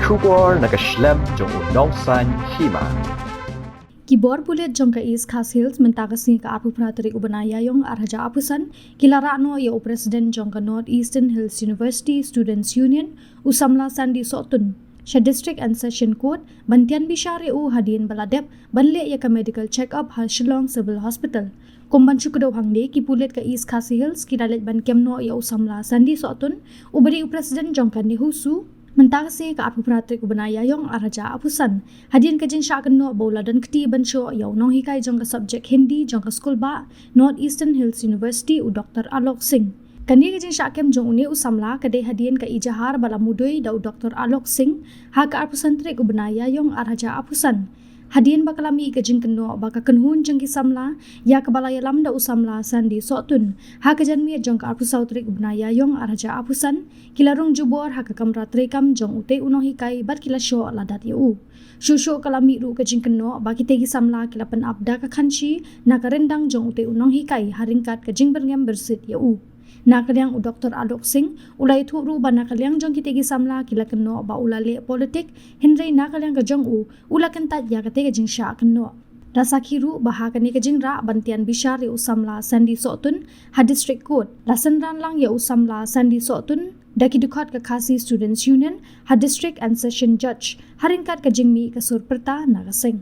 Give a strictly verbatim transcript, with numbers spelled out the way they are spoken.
Khubor na ka shlem jong u nongsan hima. Ki bor pulit jong ka East Khasi Hills mynta ka sngi ka arphew phra tarik u bnai Ïaïong ar hajar arphew san ki la rah noh ïa u president jong ka North Eastern Hills University Students Union, u samla Sandy Sohtun, sha District and Session Court ban tian bishar ïa u hadien ba la dep ban leh ïa ka medical check up ha Shillong Civil Hospital. Kum ban shu kdew hangne, ki pulit ka East Khasi Hills ki la leit ban kem noh ïa u samla Sandy Sohtun, u ba dei u president jong ka NEHUSU, mynta ka sngi ka arphew phra tarik u bnai Ïaïong ar hajar arphew san, hadien ka jingshah kynnoh ba u la don kti ban shoh ïa u nonghikai jong ka subject Hindi jong ka skulbah North Eastern Hills University, u Doctor Alok Singh. Kane ka jingshah kem jong une u samla ka dei hadien ka ijahar ba la mudui da u Doctor Alok Singh ha ka arphew san tarik u bnai Ïaïong ar hajar arphew san, hadien ba ka la mih ka jingkynnoh ba ka kynhun jong ki samla ïa kaba la ïalam da u samla Sandy Sohtun ha ka janmiet jong ka arphew saw tarik u bnai Ïaïong ar hajar arphew san ki la rung jubor ha ka kamra treikam jong utei u nonghikai bad ki la shoh ladat ïa u. Shuh shuh ka la mih ruh ka jingkynnoh ba kitei ki samla ki la pynap da ka khanshi na ka ryndang jong utei u nonghikai ha ryngkat ka jingbyrngem byrsit ïa u. Na ka liang u Doctor Alok Singh u la ïathuh ruh ba na ka liang jong kitei ki samla ki la kynnoh ba u la leh politik, hynrei na ka liang ka jong u, u la kyntait ïa katei ka jingshah kynnoh. La sakhi ruh ba ha kane ka jingrah ban tian bishar ïa u samla Sandy Sohtun ha District Court, la synran lang ïa u samla Sandy Sohtun da ki dkhot ka Khasi Students Union ha District and Session Judge ha ryngkat ka jingmih ka sur pyrta na ka seng.